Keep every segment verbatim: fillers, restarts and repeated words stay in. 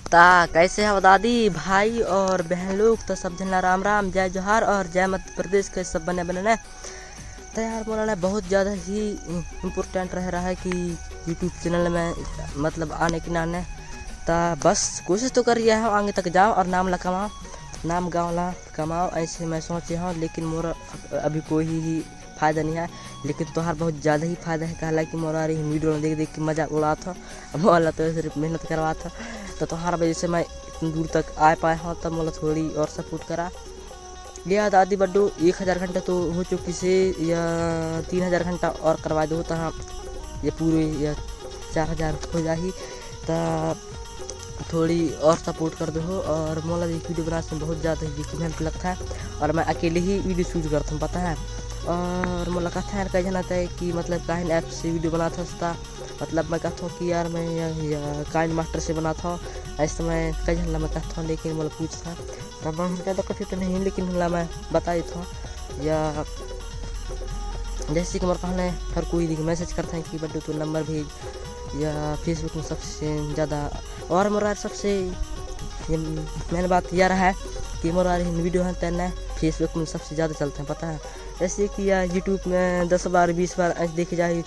ता कैसे हव दादी, भाई और बहन लोग? तो सब झन ला राम राम, जय जोहार और जय मध्य प्रदेश के सब बने बने ने। तो यार, मोला ना बहुत ज़्यादा ही इम्पोर्टेंट रह रहा है कि YouTube चैनल में, मतलब, आने की नाने। ता बस कोशिश तो कर रहा है, आगे तक जाओ और नाम ला कमाओ, नाम गाँव ला कमाओ, ऐसे मैं सोचे हूँ। लेकिन मोर अभी कोई ही फ़ायदा नहीं है, लेकिन तोहार बहुत ज़्यादा ही फ़ायदा है। कहला कि मोर आ रही वीडियो देख देख के मजाक उड़ात हो, मोला तो सिर्फ मेहनत करवात हो। तो तोहार वजह से मैं इतनी दूर तक आ पाए हूँ, तब मोला थोड़ी और सपोर्ट करा। ये दादी बड्डू, एक हज़ार घंटा तो हो चुकी से, या तीन हज़ार घंटा और करवा दो, तो हाँ, ये पूरे या चार हज़ार हो जाही। तो थोड़ी और सपोर्ट कर दो। और मोला ये वीडियो बनाने में बहुत ज़्यादा ही मेहनत लगता है, और मैं अकेले ही वीडियो शूट करता हूँ, पता है। और मोला कहता है कई जन आता है कि मतलब काहे ऐप से वीडियो बनात हस ता, मतलब मैं कहता हूँ कि यार मैं या, या काइन मास्टर से बनाता हूँ, ऐसे मैं कई जन ला मैं कहता हूँ, लेकिन मोला पूछता है, तब मैं ज़्यादा कथी तो नहीं, लेकिन ला मैं बता देता हूँ। या जैसे कि मोर कहना है, हर कोई देख मैसेज करता है कि बड्डू तू नंबर भेज, या Facebook में सबसे ज़्यादा। और मोर यार सबसे ये मेन बात यह रहा है कि मोर यार इन वीडियो हैं तेने Facebook में सबसे ज़्यादा चलते हैं, पता है। जैसे कि यार YouTube में दस बार, बीस बार ऐसे देखे जाए,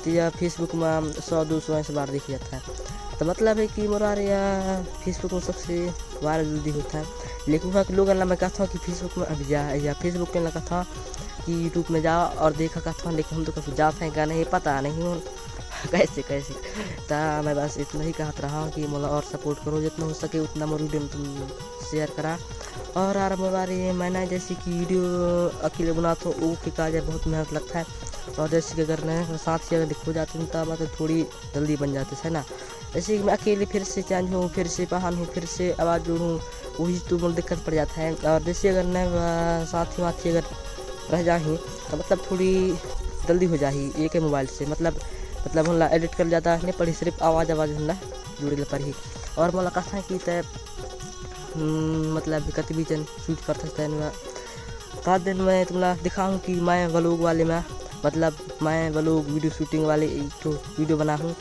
तो या Facebook में सौ दो सौ ऐसे बार देखे जाता है। तो मतलब है कि मोर यार या Facebook में सबसे वायरल जल्दी होता है। लेकिन वहाँ के लोग ला मैं कहता हूँ कि Facebook में अभी जा, या Facebook के ला कहता हूँ कि YouTube में जाओ और देखा कहता हूँ, लेकिन हम तो कभी जाते हैं क्या नहीं, पता नहीं हूँ कैसे कैसे। ता मैं बस इतना ही कहत रहा हूँ कि मोला और सपोर्ट करो, जितना हो सके उतना मोर वीडियो में तुम शेयर करा। और यार मोर बारे ये मैंने जैसे कि वीडियो अकेले बनाता हूँ, वो के काज है, बहुत मेहनत लगता है। और जैसे कि अगर नए साथी अगर देखो जाते हैं, तो मतलब थोड़ी जल्दी बन जाते है ना। जैसे कि मैं अकेले फिर से चेंज हूँ, फिर से पहन हूँ, फिर से आवाज़ जोड़ूँ, वही तो मोला दिक्कत पड़ जाता है। और जैसे अगर नए, अ, साथी वाथी अगर रह जाही, तो मतलब थोड़ी जल्दी हो जाही एक ही मोबाइल से, मतलब, मतलब हमला एडिट कर जाता नहीं पड़ी, सिर्फ आवाज़, आवाज़ हमला जुड़े ले पड़ही। और मोला कहता है कि तय, हम्म, मतलब कति भी जन शूट करता है, तय का दिन मैं तुमला दिखाऊँ कि मैं व्लॉग वाले में, मतलब मैं व्लॉग वीडियो शूटिंग वाले एक ठो वीडियो बनाहूँ,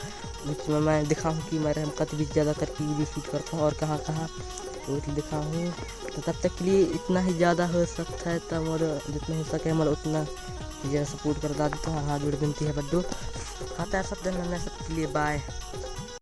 जिसमें मैं दिखाऊँ कि मैं हम कति भी ज़्यादा करके वीडियो शूट करता हूँ और कहाँ कहाँ, तो दिखाऊँ। तो तब तक के लिए इतना ही ज़्यादा हो सकता है, तो मोर जितना हो सके मोर उतना ज़्यादा सपोर्ट कर देता हूँ। हाँ, जोड़ विनती है बड्डू। हाँ, तो यार सब दिन मैं सबके लिए बाय।